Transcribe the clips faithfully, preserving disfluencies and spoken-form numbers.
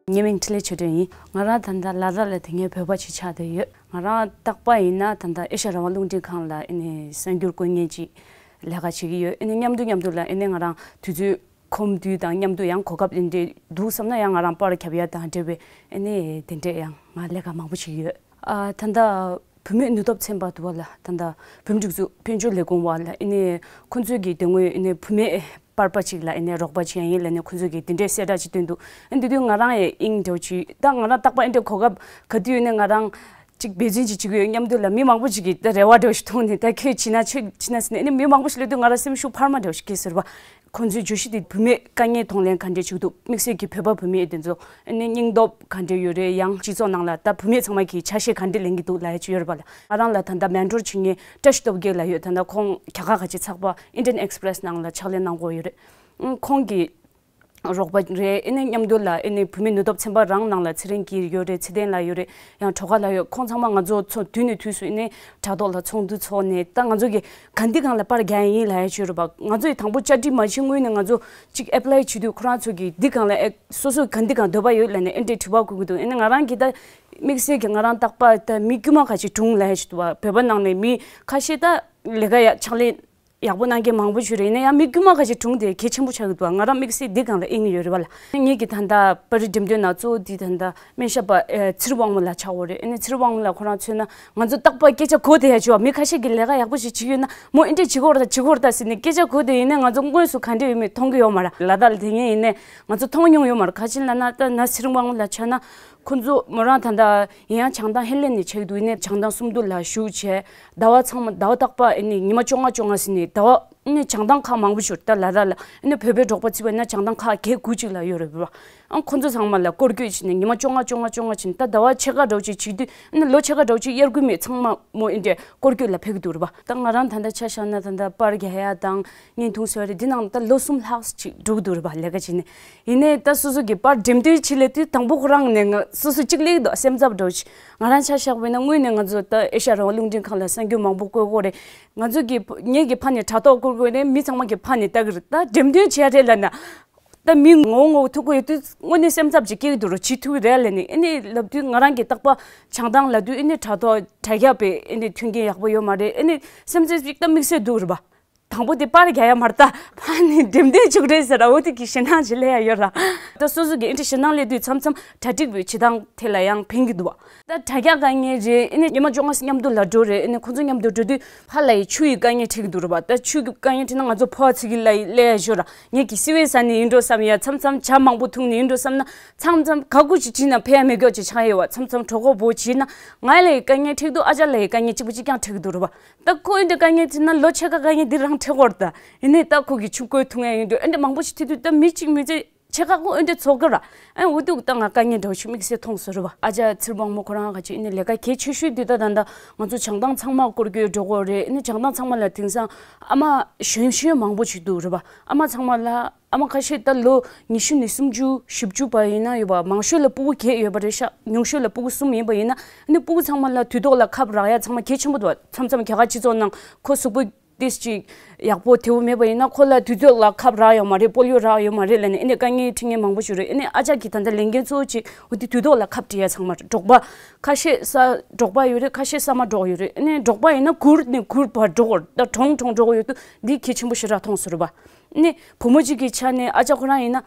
ངའི་མིང་འཕྲིན་ལས་ཆོས་སྒྲོན་ཡིན། ང་རང་ད་ལྟ་ལ་དྭགས་ལ་དེ་སྔའི་བོད་པ་ཅིག་ཆགས་བསྡད་ཡོད། ང་རང་རྟག་པར་ཡིན་ན་ད་ལྟ་ཨེ་ཤ་ཡ་རང་དབང་རླུང་འཕྲིན་ཁང་ལ་ཨ་ནི་གསར་འགྱུར་བཀོད་མཁན་ཅིག་ལས་ཀ་བྱེད་ཀྱི་ཡོད། ཨ་ནི་མཉམ་དུ་མཉམ་དུ་ལ་ཨ་ནི་ང་རང་དུས་ཚོད་ཁོམ་དུས་དང་མཉམ་དུ་ཡང་གོ་སྐབས་དེ་འདྲས་འདུག་བསམ་ན་ཡང་ང་རང་པར་རྒྱབ་ཡ་དང་འབྲེལ་བའི་ཨ་ནི་དེ་འདྲས་ཡང་ང་ལས་ཀ་མང་པོ་བྱེད་ཀྱི་ཡོད། ཨ་ད་ལྟ་བུད་མེད་ནུས་སྟོབས་ཚན་པ་འདུག་བ་ལ། ད་ལྟ་བོད་མིའི་སྒྲིག་འཛུགས་དཔལ་འབྱོར་ལས་ཁུངས་བ་ལ་ཨ་ནི་ཁོང་ཚོས་ཀྱི་དེ་སྔོན་ཨ་ནི་བུད་མེད་པར་པ་ཅིག་ལ་ཨ་ནི་རོགས་པ་བྱེད་ཡ་ཡིན་ལ་ནི་ཁོང་ཚོས་ཀྱི་དེ་འདྲའི་གསལ་བསྒྲགས་ཅིག་བཏོན་འདུག་ཨ་འདི་དུས་ང་རང་ཡང་དབྱིངས་འདྲ་བོ་ཅིག་ད་ང་རང་རྟག་པར་ཨ་འདྲའི་གོ་སྐབས་ག་དུས་ཡོད་ནས་ང་རང་ཅིག་འབད་བརྩོན་ཅིག་བྱེད་ཀྱི་ཡོད། མཉམ་དུ་ལ་མི་མང་པོ་ཅིག་གིས་ད་རེ་བ་འདྲ་བོ་ཞིག་མཐོང་ནས་ད་ཁྱོད་བྱེད་ན་ཁྱོད་བྱེད་ན་ཟེར་ནས་ཨ་ནི་མི་མང་པོ་ཞིག་སླེབས་དུས་ང་རང་སེམས་ཤུགས་འཕར་མ་འདྲ་བོ་ཞིག་སྐྱེས་ཟེར་བ། ཁོང་ཚོའི་བརྗོད་གཞི་དེ་བུད་མེད་དཀའ་ངལ་གདོང་ལེན་ག་འདྲས་བྱེད་ཀྱི་འདུག་དམིགས་བསལ་གྱི་བོད་པ་བུད་མེད་དེ་ཚོ་ཨ་ནི་སྙིང་སྟོབས་ག་འདྲས་ཡོད་རེད། ཡང་སྤྱི་ཚོགས་ནང་ལ་ད་བུད་མེད་ཚང་མ་གིས་ཆ་ཤས་ག་འདྲས་ལེན་གྱི་འདུག་ལབ་ཡ་ཅིག་ཡོད་རེད་པ་ལ། ང་རང་ལ་ད་ལྟ་མེན་ཊོར་བྱེད་མཁན་བཀྲ་ཤིས་སྟོབས་རྒྱལ་ལབ་ཡོད། ད་ལྟ་ཁོང་རྒྱ་གར་ག་ཅིག་ཚགས་པར་Indian Express ནང་ལ་ཕྱག་ལས་གནང་གི་ཡོད་རེད། ཨང་ཁོང་གིས་རོགས་པ་རེད། ཨ་ནི་མཉམ་དུ་ལ་ཨ་ནི་བུད་མེད་ནུས་སྟོབས་ཚན་པ་རང་ནང་ལ་ཚེ་རིང་སྐྱིད་ཡོད་རེད། ཚེ་བརྟན་ལགས་ཡོད་རེད། ཡང་གྲོ་ཁ་ལགས་ཡོད། ཁོང་ཚང་མ་ང་ཚོ་ཚོ་དུས་ནས་དུས་སུ་ཨ་ནི་དྲ་ཐོག་ལ་ཚོགས་འདུ་ཚོགས་ནས་ད་ང་ཚོ་གི་ག་འདི་གང་ལ་པར་རྒྱག་ཡ་ཡིན་ལབ་ཡ་ཅིག་ཡོད་རེད་པ། ང་ཚོ་ཡི་དང་པོ་བཅར་འདྲི་མ་བྱེད་སྔོན་ནས་ང་ཚོ་གཅིག་ཨེ་པ་ལའི་བྱེད་དུས་ཁོ་རང་ཚོ་གི་འདི་གང་ལ་ཨེ་སོ་སོ་ག་འདི་གང་འདོད་པ་ཡོད་ལབ་ནས་ཨེ་འདྲས་དྲི་བ་བཀོད་ཀྱི་འདུག་ཨ་ནི་ང་རང་གི་ད་དམིགས་བསལ་གྱི་ང་རང་རྟག་པར་ད་མི་དཀྱུས་མ་ག་ཅིག་གྲུང་ལབ་ཡ་ཅིག་འདུག་པ། བོད་པ་ནང་ནས་མི་ཁ་ཤས་ད་ལས་ཀ་ཡ་ཕྱག་ལས་ཡག་པོ་གནང་མཁན་མང་པོ་ཞིག་རེད། ཡིན་ན་ཡང་མི་དཀྱུས་མ་ཁ་ཤས་གྲུང་དེ་གལ་ཆེན་པོ་ཆགས་ཀྱི་འདུག་ང་རང་དམིགས་བསལ་འདི་སྒང་ལ་དབྱིངས་ཡོད་རེད་པ་ལ། ངེད་ཀྱི་ད་ལྟ་པར་རིས་འགྲེམས་སྟོན་ནང་གཙོ་བོ་འདི་ད་ལྟ་སྨན་ཞབས་པ་ཨེ་ཚེ་རིང་དབང་མོ་ལགས་ཆགས་ཡོད་རེད། ཨ་ནི་ཚེ་རིང་དབང་མོ་ལགས་ཁོ་རང་མཚོན་ན་ང་ཚོ་རྟག་པར་སྐད་ཆ་གོ་བསྡད་ཡ་ཅིག་ཡོད་པ། མི་ཁ་ཤས་ཀྱིས་ལས་ཀ་ཡག་པོ་ཞིག་བྱེད་ཀྱི་ཡོད་ན་མོ་ཨེ་འདྲས་བྱེད་ཀྱི་ཡོད་རེད་ད་བྱེད་ཀྱི་ཡོད་རེད་ད་ཟེར་ནས་སྐད་ཆ་གོ་བསྡད། ཡིན་ནའི་ང་ཚོ་དངོས་སུ་ག་འདྲས་ཡོད་མེད་མཐོང་གི་ཡོད་མ་རེད། ལ་དྭགས་ལ་དེ་སྔོན་ཡིན་ནའི་ང་ཚོ་མཐོང་མྱོང་ཡོད་མ་རེད། ག་ཅི་ལབ་ན་ད་ན་ཚེ་རིང་དབང་མོ་ལགས་ཆགས་ན། ཁོང་ཚོ་མོ་རང་ད་ལྟ་ཡིན་ཡང་བྱང་ཐང་ཧི་ལན་ནས་ཆགས་འདུག་ཡིན་ནའི་བྱང་ཐང་སུམ་མདོ་ལ་བཞུགས་བྱས་ཟླ་བ་ཚང་མ་ཟླ་བ་རྟག་པར་ཨ་ནི་ཉི་མ་བཅོ་ལྔ་བཅོ་ལྔ་ཟིན་ནས་ཟླ་བ་ཨ་ནི་བྱང་ཐང་ཁག་མང་པོ་ཞིག་ད་ལ་དྭགས་ལ་ཨ་ནི་བོད་པའི་འབྲོག་པ་བརྩིས་པ་ཡིན་ན་བྱང་ཐང་ཁག་བརྒྱད་དགུ་ཅིག་ལ་ཡོད་རེད་པ། ཨང་ཁོང་ཚོ་ཚང་མ་ལ་སྐོར་སྐྱོད་བྱས་ནས་ཉི་མ་བཅོ་ལྔ་བཅོ་ལྔ་བཅོ་ལྔ་བྱས་ནས་ད་ཟླ་བ་ཕྱེད་ཀ་འདྲ་བོ་ཅིག་བྱེད་དུས་ཨ་ནི་ལོ་ཕྱེད་ཀ་འདྲ་བོ་ཅིག་དབྱར་དགུན་མེད་ཚང་མ་མོ་ཨ་འདྲས་སྐོར་སྐྱོད་ལ་ཕེབས་ཀྱི་འདུག་རེད་པ། ད་ང་རང་ད་ལྟ་ཆ་བཞག་ན་ད་ལྟ་པར་རྒྱག་ཡ་དང་བརྙན་ཐུང་བཟོ་ཡ་རེད། འདི་ནང་ད་ལོ་གསུམ་ལྷག་ཅིག་འགྲོ་གི་འདུག་རེད་པ་ལས་ཀ་བྱས་ནས། ཡིན་ནའི་ད་སོ་སོ་གི་པར་འགྲེམས་སྟོན་བྱེད་ལས་དུས་དང་པོ་ཁོ་རང་ནས་ང་སོ་སོ་གཅིག་སླེབས་འདུག་སེམས་འཚབ་འདྲ་བོ་ཞིག་ང་རང་ཆ་བཞག་པ་ཡིན་ན་དངོས་ནས་ང་ཚོ་ད་ཨེ་ཤ་ཡ་རང་དབང་རླུང་འཕྲིན་ཁང་ལ་གསར་འགྱུར་མང་པོ་བཀོད་ཀྱི་ཡོད་རེད། ང་ཚོ་གི་ངེད་ཀྱི་ཕ་ནས་དྲ་ཐོག་བཀོད་ཀྱི་ཡོད་རེད། མི་ཚང་མ་གི་ཕ་ནས་ལྟ་གི་རེད། ད་འགྲེམས་སྟོན་བྱེད་ཡ་རེད་ལབ་ན་ད་མི་ངོ་ངོ་ཐུག་གི་ཡོད་དུས་དངོས་གནས་སེམས་འཚབ་ཅིག་སྐྱེ་གི་འདུག་རོ། བྱེད་ཐུབ་ཀྱི་རེད་ལབ་ནས་ཨ་ནི་ལབ་དུས་ང་རང་གི་རྟག་པར་བྱང་ཐང་ལབ་དུས་ཨ་ནི་དྲ་ཐོག་དྲ་རྒྱ་པའི་ཨ་ནི་མཐུན་རྐྱེན་ཡག་པོ་ཡོད་མ་རེད། ཨ་ནི་སེམས་འཚབ་ཅིག་ད་དམིགས་བསལ་འདུག་རེད་པ། དང་པོ་དེ་པར་རྒྱག་ཡ་མ་རེད། ད་ཕར་ནས་འགྲེམས་སྟོན་བྱེད་ཀྱི་རེད་ཟེར་ར། འོ་དེ་གི་ཞེད་སྣང་ཅིག་སླེབས་ཡ་ཡོད་ར། ད་སོ་སོ་གི་ཨེ་འདྲ་ཞེད་སྣང་སླེབས་དུས་མཚམས་མཚམས་གྲ་སྒྲིག་པའི་བྱེད་སྟངས་དེ་ལ་ཡང་ཕན་གྱི་འདུག་བ། ད་དྲ་རྒྱ་དཀའ་ངལ་རེད། ཨེ་ནི་ཉི་མ་བཅོ་ལྔ་མཉམ་དུ་ལ་འགྲོ་རེད། ཨེ་ནི་ཁོང་ཚོ་མཉམ་དུ་འགྲོ་དུས་ཕར་ལ་ཡི་ཆུ་ཡི་དཀའ་ངལ་འཕྲད་ཀྱི་འདུག་ར་བ། ད་ཆུ་གི་དཀའ་ངལ་འཕྲད་ན་ང་ཚོ་ཕོ་བ་ཚིག་གི་ལ་ཡི་སླེབས་ཡ་ཞོར་ར། ངེད་ཀྱི་སི་ཝེ་ཟ་ནས་ཡིན་འགྲོ་བསམ་ཡ། མཚམས་མཚམས་ཇ་མང་པོ་འཐུང་ནས་ཡིན་འགྲོ་བསམ་ན་མཚམས་མཚམས་ག་གུ་ཅིག་བྱིན་ན་ཕན་ཡ་མེད་སྐྱོ་ཅིག་ཆགས་ཡོད་བ། མཚམས་མཚམས་གྲོད་ཁོག་པོ་བྱིན་ན་ང་ལ་ཡི་དཀའ་ངལ་འཕྲད་འདུག་ཨ་ཅག་ལ་ཡི་དཀའ་ངལ་གཅིག་པ་གཅིག་རྐྱང་འཕྲད་ཀྱི་འདུག་ར་བ། ད་ཁོ་ཨེ་འདྲ་དཀའ་ངལ་འཕྲད་ན་ལོ་ཕྱེད་ཀ་དཀའ་ངལ་འདི་རང་འཕྲད་ཀྱི་ཡོད་རེད་ད། ཡིན་ནའི་ད་ཁོ་གི་ཆུ་བསྐོལ་འཐུང་ཡ་ཡིན་འགྲོ། ཨེ་འདྲ་མང་པོ་ཞིག་འཕྲད་དུས་ད་མི་གཅིག་མི་ཚེ་ཕྱེད་ཀ་ཁོ་ཨེ་འདྲ་ཚོར་གི་ར། ཨེ་འོ་དུས་ད་ང་དཀའ་ངལ་འདྲ་བོ་ཞིག་དམིགས་བསལ་མཐོང་སོང་རེད་བ། ཨ་ཅག་ཚེ་རིང་དབང་མོ་ཁོ་རང་ག་ཅིག་ཨེ་ནི་ལས་ཀ་གལ་ཆེ་ཤོས་འདི་ད་ད་ད་ང་ཚོ་བྱང་ཐང་ཚང་མ་སྐོར་སྐྱོད་འགྲོ་གི་རེད། ཨེ་ནི་བྱང་ཐང་ཚང་མ་ལ་དེང་སང་ཨ་མ་གཞོན་གཞོན་མང་པོ་ཞིག་འདུག་རེད་བ། ཨ་མ་ཚང་མ་ལ་ཨ་མ་ཁ་ཤས་ད་ལོ་ཉི་ཤུ་ནས་སུམ་ཅུ་བཞི་བཅུ་བར་ཡིན་ན་ཡོད་པ། མང་ཤོས་ལ་སྤུ་གུ་བརྒྱད་ཡོད་པ་རེད་ཤག་ཉུང་ཤོས་ལ་སྤུ་གུ་གསུམ་ཡིན་པ་ཡིན་ན་ཨ་ནི་སྤུ་གུ་ཚང་མ་ལ་དུས་ཐོག་ལ་ཁབ་རག་ཡ་ཚང་མ་གལ་ཆེན་པོ་འདུག་བ། མཚམས་མཚམས་རྒྱ་གར་སྤྱི་ཚོགས་ནང་ཁོ་གཟུགས་པོ་ཏིས་ཅིག་ཡག་པོ་དེ་བོ་མེད་པ་ཡིན་ན་ཁོ་ལ་དུས་ཐོག་ལ་ཁབ་རག་ཡོད་མ་རེད། པོ་ལི་ཡོ་རག་ཡོད་མ་རེད་ལབ་ནས་ཨེ་ནས་དཀའ་ངལ་འཕྲད་མཁན་མང་པོ་ཞིག་རེད། ཨེ་ནས་ཨ་ཅག་གིས་ད་ལྟ་ལས་འགན་གཙོ་བོ་ཅིག་འོ་དེ་དུས་ཐོག་ལ་ཁབ་སྤྲད་ཡ་ཚང་མ་འབྲོག་པ་ཁ་ཤས་ས་འབྲོག་པ་ཡོད་རེད། ཁ་ཤས་ས་མ་འབྲོག་ཡོད་རེད། ཨེ་ནས་འབྲོག་པ་ཡིན་ན་གུར་ནས་གུར་བར་འགྲོ་དགོས་རེད། ད་གྲོང་གྲོང་འགྲོ་དགོས་ཡོད་དུས་འདི་གལ་ཆེན་པོ་ཞེ་དྲག་མཐོང་སོང་རེད་པ། ཨེ་ནས་བུ་མོ་གཅིག་གི་ཆ་ནས་ཨ་ཅག་ཁོ་རང་ཡིན་ན།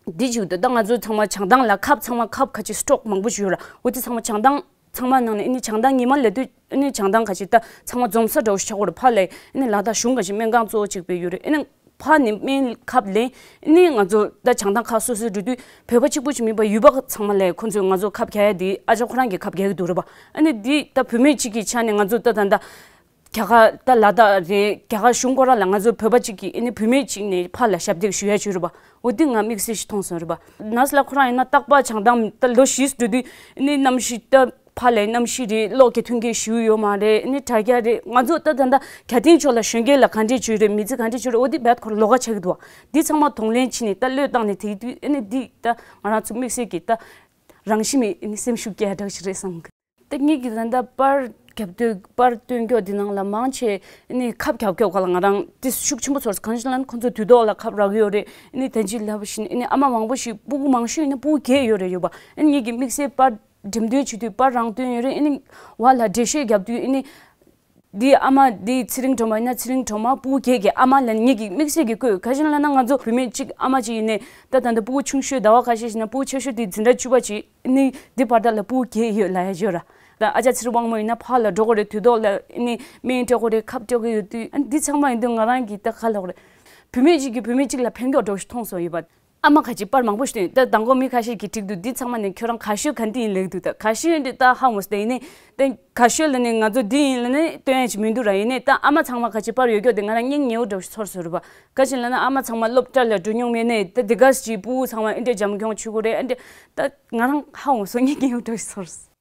འདི་བྱུང་འདུག་ད་ང་ཚོ་ཚང་མ་བྱང་ཐང་ལ་ཁབ་ཚང་མ་ཁབ་ཁ་ཅིག་སི་ཊོག་མང་པོ་ཞིག་ཡོད་ར། འོ་དེ་ཚང་མ་བྱང་ཐང་ཚང་མ་ནང་ནས་ཨ་ནི་བྱང་ཐང་ཉི་མ་ལབ་དུས་ཨ་ནི་བྱང་ཐང་ཁ་ཅིག་ད་ཚང་མ་འཛོམས་ས་འདྲ་བོ་ཞིག་ཆགས་ཀྱི་རེད། ཕར་ལ་ཨ་ནི་ལ་དྭགས་གཞུང་ཁ་ཅིག་སྨན་ཁང་གཙོ་བོ་གཅིག་པའི་ཡོད་རེད། ཨ་ནི་ཕར་ནས་སྨན་ཁབ་ལེན་ཨ་ནི་ང་ཚོ་ད་བྱང་ཐང་ཁག་སོ་སོའི་འགྲོ་དུས་བོད་པ་གཅིག་པུ་ཅིག་མིན་པ་ཡུལ་པ་ཚང་མ་ལ་ཁོ་ཚོས་ང་ཚོ་ཁབ་རྒྱག་ཡ་དེ་ཨ་ཅག་ཁོ་རང་གིས་ཁབ་རྒྱག་གི་འདུག་རེད་པ། ཨ་ནི་འདི་ད་བུད་མེད་གཅིག་གི་ཆ་ནས་ང་ཚོ་ད་ད་ད། རྒྱ་གར་ད་ལ་དྭགས་རེད། རྒྱ་གར་གཞུང་སྐོར་ར་ལ་ང་ཚོ་བོད་པ་གཅིག་གིས་ཨ་ནི་བུད་མེད་གཅིག་ནས་ཕར་ལ་ཞབས་འདེགས་ཞུ་ཡ་བྱོས་རེད་པ། འོ་འདི་ང་དམིགས་བསལ་ཞིག་མཐོང་སོང་རེད་པ། ནར་སི་ལགས་ཁོ་རང་ཡིན་ན་རྟག་པར་བྱང་ཐང་ད་ལོ་བཞི་འགྲོ་དུས་ཨ་ནི་གནམ་གཤིས་ད་ཕར་ལ་གནམ་གཤིས་རེད། གློག་གི་མཐུན་རྐྱེན་ཞུ་ཡོད་མ་རེད། ཨ་ནི་དྲ་རྒྱ་རེད། ང་ཚོ་ད་ད་ད་རྒྱ་སྟེང་ཕྱོགས་ལ་གཞོན་སྐྱེས་ལ་ག་འདྲས་བྱོས་རེད། མི་ཚེ་ག་འདྲས་བྱོས་རེད། འོ་འདི་རྦད་ཁོ་ར་ལོགས་ཀ་ཆགས་ཀྱི་འདུག་བ། འདི་ཚང་མ་གདོང་ལེན་བྱས་ནས་ད་བློས་བཏང་ནས་དེ་དུས་ཨ་ནི་འདི་ད་ང་རང་ཚོ་དམིགས་བསལ་གྱི་ད་རང་བཞིན་མེད་ཨ་ནི་སེམས་ཤུགས་སྐྱེ་ཡ་འདྲ་ཞིག་རེད་བསམ་གི། ད་ངེད་ཀྱི་ད་ལྟ་པར་ རྒྱབ་སྟོན་པར་སྟོན་སྐྱོ་འདི་ནང་ལ་མང་ཆེ་ནི་ཁབ་རྒྱབ་སྐྱོ་ག་ལ་ང་རང་དེ་ཤུགས་ཆེན་པོ་ཚོར། གང་ཞིག་ལ་ཁོང་ཚོ་དུས་ཐོག་ལ་ཁབ་རག་ཡོད་རེད། ནི་དེ་འཇི་ལབ་བཞིན་ནི་ཨ་མ་མང་པོ་ཞིག་སྤུ་གུ་མང་ཤོས་ཡིན་ན་སྤུ་གུ་བརྒྱད་ཡོད་རེད་ཡོད་པ། ཨ་ནི་ངེད་ཀྱི་དམིགས་བསལ་པར་འགྲེམས་སྟོན་བྱེད་དུས་པར་རང་སྟོན་ཡོད་རེད། ཨ་ནི་བ་ལ་འགྲེལ་བཤད་རྒྱབ་དུས་ཨ་ནི་འདི་ཨ་མ་འདི་ཚེ་རིང་སྒྲོལ་མ་ཡིན་ན་ཚེ་རིང་སྒྲོལ་མ་སྤུ་གུ་བརྒྱད་ཀྱི་ཨ་མ་ལ་ངེད་ཀྱི་དམིགས་བསལ་གྱི་བཀོད། ག་ཞིག་ལབ་ན་ང་ཚོ་བུད་མེད་གཅིག་ཨ་མ་གཅིག་ཡིན་ནས་ད་ད་ལྟ་སྤུ་གུ་ཆུང་ཤོས་ཟླ་བ་ཁ་ཤས་ཤིག་ན་སྤུ་གུ་ཆེ་ཤོས་དེ་འཛིན་གྲྭ་བཅུ་པ་གཅིག་ནི་འདི་བར་དག་ལ་སྤུ་གུ་བརྒྱད་ཡོད་ལབ་ཡ་ཡོད་ར། ད་ཨ་ཅག་ཚེ་རིང་དབང་མོ་ཡིན་ན་ཕར་ལ་འགྲོ་དགོས་རེད། དུས་ཐོག་ལ་ནི་སྨན་སྤྲད་དགོས་རེད། ཁབ་སྤྲད་དགོས་ཡོད་དུས་ཨ་ནི་འདི་ཚང་མ་ཡིན་དུས་ང་རང་གིས་ད་ག་ལབ་དགོས་རེད། བུད་མེད་གཅིག་གིས་བུད་མེད་གཅིག་ལ་ཕན་ཐོགས་འགྲོ་ཞིག་མཐོང་སོང་ཡོད་པ། ཨ་མ་ཁ་ཅིག་པར་མང་པོ་ཞིག་སྟོན། ད་མདང་དགོང་མི་ཁ་ཤས་ཀྱིས་བྲིས་འདུག་འདི་ཚང་མ་ནས་ཁྱོད་རང་དགའ་ཤོས་ག་འདི་ཡིན་ལབ་འདུག་ད་དགའ་ཤོས་འདི་ད་ཧ་མོ་སྟེ་ཡིན་ནས་ད་དགའ་ཤོས་ལ་ནི་ང་ཚོ་འདི་ཡིན་ལ་ནི་སྟོན་ཡ་ཅིག་མི་འདུག་ར། ཡིན་ནས་ད་ཨ་མ་ཚང་མ་ཁ་ཅིག་པར་ཡོད་སྐྱོ་དེ་ང་རང་སྙིང་ཉེ་བོ་འདྲ་བོ་ཞིག་ཚོར་སོང་རེད་པ། ག་ཅིག་ལབ་ན་ཨ་མ་ཚང་མ་སློབ་གྲྭ་ལ་འགྲོ་མྱོང་མེད་ནས་ད་འདི་ག་ཅིག་སྤུ་གུ་ཚང་མ་ཨེ་འདྲས་འཇམ་འཁྱོངས་བྱེད་དགོས་རེད། ཨེ་འདྲས་ད་ང་རང་ཧ་མོ་སོང་། སྙིང་ཉེ་བོ་འདྲ་བོ་ཞིག་ཚོར་སོང་།